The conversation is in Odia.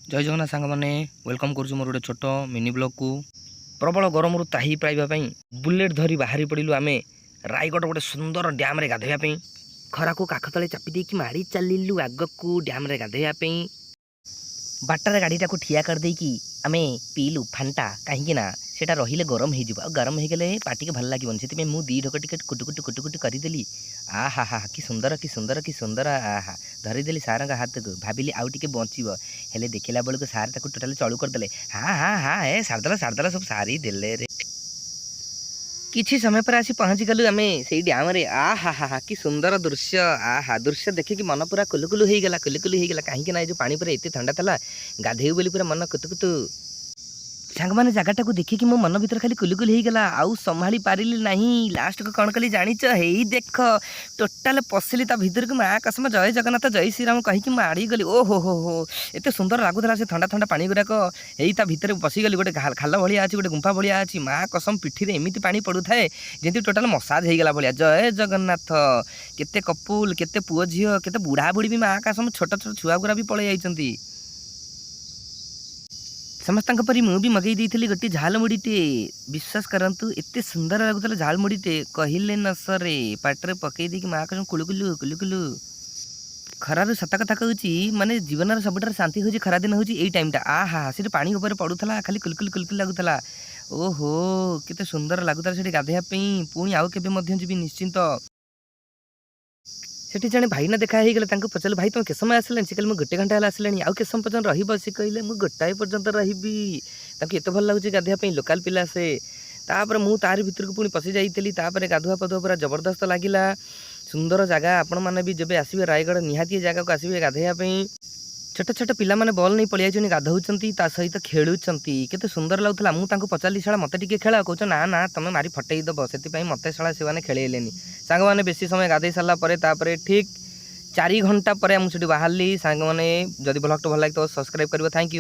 ଜୟ ଜଗନ୍ନାଥ ସାଙ୍ଗମାନେ, welcome କରୁଛୁ ମୋର ଗୋଟେ ଛୋଟ ମିନି ବ୍ଲଗ୍କୁ। ପ୍ରବଳ ଗରମରୁ ତ୍ରାହି ପାଇବା ପାଇଁ ବୁଲେଟ୍ ଧରି ବାହାରି ପଡ଼ିଲୁ ଆମେ ରାୟଗଡ଼ ଗୋଟେ ସୁନ୍ଦର ଡ୍ୟାମ୍ରେ ଗାଧୋଇବା ପାଇଁ। ଖରାକୁ କାଖ ତଳେ ଚାପି ଦେଇକି ମାଡ଼ି ଚାଲିଲୁ ଆଗକୁ ଡ୍ୟାମ୍ରେ ଗାଧୋଇବା ପାଇଁ। ବାଟରେ ଗାଡ଼ିଟାକୁ ଠିଆ କରିଦେଇକି ଆମେ ପିଇଲୁ ଫାଣ୍ଟା, କାହିଁକି ନା ସେଇଟା ରହିଲେ ଗରମ ହେଇଯିବ ଆଉ ଗରମ ହେଇଗଲେ ପାଟିକି ଭଲ ଲାଗିବନି। ସେଥିପାଇଁ ମୁଁ ଦୁଇ ଢୋକ ଟିକେ କୁଟୁ କୁଟୁ କୁଟୁ କୁଟୁ କରିଦେଲି। ଆହା ହା, କି ସୁନ୍ଦର, କି ସୁନ୍ଦର, କି ସୁନ୍ଦର! ଆହା, ଧରିଦେଲି ସାରଙ୍କ ହାତକୁ। ଭାବିଲି ଆଉ ଟିକେ ବଞ୍ଚିବ, ହେଲେ ଦେଖିଲା ବେଳକୁ ସାର୍ ତାକୁ ଟୋଟାଲି ଚଳୁ କରିଦେଲେ। ହଁ ହଁ ହଁ ଏ ସାରିଦେଲା, ସାରିଦେଲା, ସବୁ ସାରିଦେଲେ ରେ। କିଛି ସମୟ ପରେ ଆସି ପହଞ୍ଚିଗଲୁ ଆମେ ସେଇ ଡ୍ୟାମରେ। ଆ ହା ହା ହା, କି ସୁନ୍ଦର ଦୃଶ୍ୟ! ଆହା, ଦୃଶ୍ୟ ଦେଖିକି ମନ ପୁରା କୁଲୁ କୁଲୁ ହେଇଗଲା, କୁଲୁ କୁଲୁ ହେଇଗଲା। କାହିଁକି ନା ଏ ଯେଉଁ ପାଣି ପୁରା ଏତେ ଥଣ୍ଡା ଥିଲା, ଗାଧେଇବୁ ବୋଲି ପୁରା ମନ କୁତୁ କୁତୁ। ସାଙ୍ଗମାନେ, ଜାଗାଟାକୁ ଦେଖିକି ମୋ ମନ ଭିତରେ ଖାଲି କୁଲୁ କୁଲୁ ହେଇଗଲା, ଆଉ ସମ୍ଭାଳି ପାରିଲି ନାହିଁ। ଲାଷ୍ଟକୁ କ'ଣ କଲି ଜାଣିଛ? ହେଇ ଦେଖ, ଟୋଟାଲ ପଶିଲି ତା ଭିତରକୁ। ମା କସମ, ଜୟ ଜଗନ୍ନାଥ, ଜୟ ଶ୍ରୀରାମ କହିକି ମାଡ଼ିଗଲି। ଓ ହୋ ହୋ ହୋ, ଏତେ ସୁନ୍ଦର ଲାଗୁଥିଲା ସେ ଥଣ୍ଡା ଥଣ୍ଡା ପାଣି ଗୁଡ଼ାକ। ଏଇ ତା ଭିତରେ ପଶିଗଲି। ଗୋଟେ ଖାଲ ଭଳିଆ ଅଛି, ଗୋଟେ ଗୁମ୍ଫା ଭଳିଆ ଅଛି। ମା କସମ, ପିଠିରେ ଏମିତି ପାଣି ପଡ଼ୁଥାଏ ଯେମିତି ଟୋଟାଲ ମସାଜ ହେଇଗଲା ଭଳିଆ। ଜୟ ଜଗନ୍ନାଥ। କେତେ କପୁଲ, କେତେ ପୁଅ ଝିଅ, କେତେ ବୁଢ଼ା ବୁଢ଼ୀ ବି, ମା କସମ, ଛୋଟ ଛୋଟ ଛୁଆ ଗୁଡ଼ା ବି ପଳେଇ ଯାଇଛନ୍ତି। ସମସ୍ତଙ୍କ ପରି ମୁଁ ବି ମଗେଇ ଦେଇଥିଲି ଗୋଟେ ଝାଲମୁଢ଼ିଟେ। ବିଶ୍ୱାସ କରନ୍ତୁ, ଏତେ ସୁନ୍ଦର ଲାଗୁଥିଲା ଝାଲମୁଢ଼ିଟେ, କହିଲେ ନ ସରେ। ପାଟିରେ ପକେଇ ଦେଇକି ମା କସମ କୁଲୁ କୁଲୁ କୁଲୁ କୁଲୁ। ଖରାରୁ ସତ କଥା କହୁଛି, ମାନେ ଜୀବନର ସବୁଠାରୁ ଶାନ୍ତି ହେଉଛି ଖରାଦିନ ହେଉଛି ଏଇ ଟାଇମ୍ଟା। ଆହା, ସେଠି ପାଣି ଉପରେ ପଡ଼ୁଥିଲା, ଖାଲି କୁଲକୁଲ କୁଲକୁଲ ଲାଗୁଥିଲା। ଓହୋ, କେତେ ସୁନ୍ଦର ଲାଗୁଥିଲା ସେଠି ଗାଧୋଇବା ପାଇଁ। ପୁଣି ଆଉ କେବେ ମଧ୍ୟ ଯିବି ନିଶ୍ଚିନ୍ତ। ସେଠି ଜଣେ ଭାଇନା ଦେଖା ହେଇଗଲେ। ତାଙ୍କୁ ପଚାରିଲେ, "ଭାଇ, ତୁମେ କେତେ ସମୟ ଆସିଲାଣି?" ସେ କହିଲେ, "ମୁଁ ଗୋଟେ ଘଣ୍ଟା ହେଲା ଆସିଲାଣି।" "ଆଉ କେତେ ସମୟ ପର୍ଯ୍ୟନ୍ତ ରହିବ?" ସେ କହିଲେ, "ମୁଁ ଗୋଟାଏ ପର୍ଯ୍ୟନ୍ତ ରହିବି।" ତାଙ୍କୁ ଏତେ ଭଲ ଲାଗୁଛି ଗାଧୋଇବା ପାଇଁ, ଲୋକାଲ ପିଲା ସେ। ତାପରେ ମୁଁ ତାରି ଭିତରକୁ ପୁଣି ପଶି ଯାଇଥିଲି। ତାପରେ ଗାଧୁଆ ପାଧୁଆ ପୁରା ଜବରଦସ୍ତ ଲାଗିଲା। ସୁନ୍ଦର ଜାଗା। ଆପଣମାନେ ବି ଯେବେ ଆସିବେ ରାୟଗଡ଼, ନିହାତି ଏ ଜାଗାକୁ ଆସିବେ ଗାଧୋଇବା ପାଇଁ। ଛୋଟ ଛୋଟ ପିଲାମାନେ ବଲ୍ ନେଇ ପଳେଇ ଯାଇଛନ୍ତି, ଗାଧଉଛନ୍ତି, ତା ସହିତ ଖେଳୁଛନ୍ତି। କେତେ ସୁନ୍ଦର ଲାଗୁଥିଲା। ମୁଁ ତାଙ୍କୁ ପଚାରିଲି, "ଶଳା, ମୋତେ ଟିକେ ଖେଳ।" କହୁଛ, "ନା ନା, ତମେ ମାରି ଫଟେଇ ଦେବ।" ସେଥିପାଇଁ ମୋତେ ଶଳା ସେମାନେ ଖେଳେଇଲେନି। ସାଙ୍ଗମାନେ, ବେଶୀ ସମୟ ଗାଧେଇ ସାରିଲା ପରେ, ତାପରେ ଠିକ୍ 4 ଘଣ୍ଟା ପରେ ମୁଁ ସେଠି ବାହାରିଲି। ସାଙ୍ଗମାନେ, ଯଦି ବ୍ଲଗ୍ଟା ଭଲ ଲାଗିଥିବ, ସବସ୍କ୍ରାଇବ୍ କରିବ। Thank you.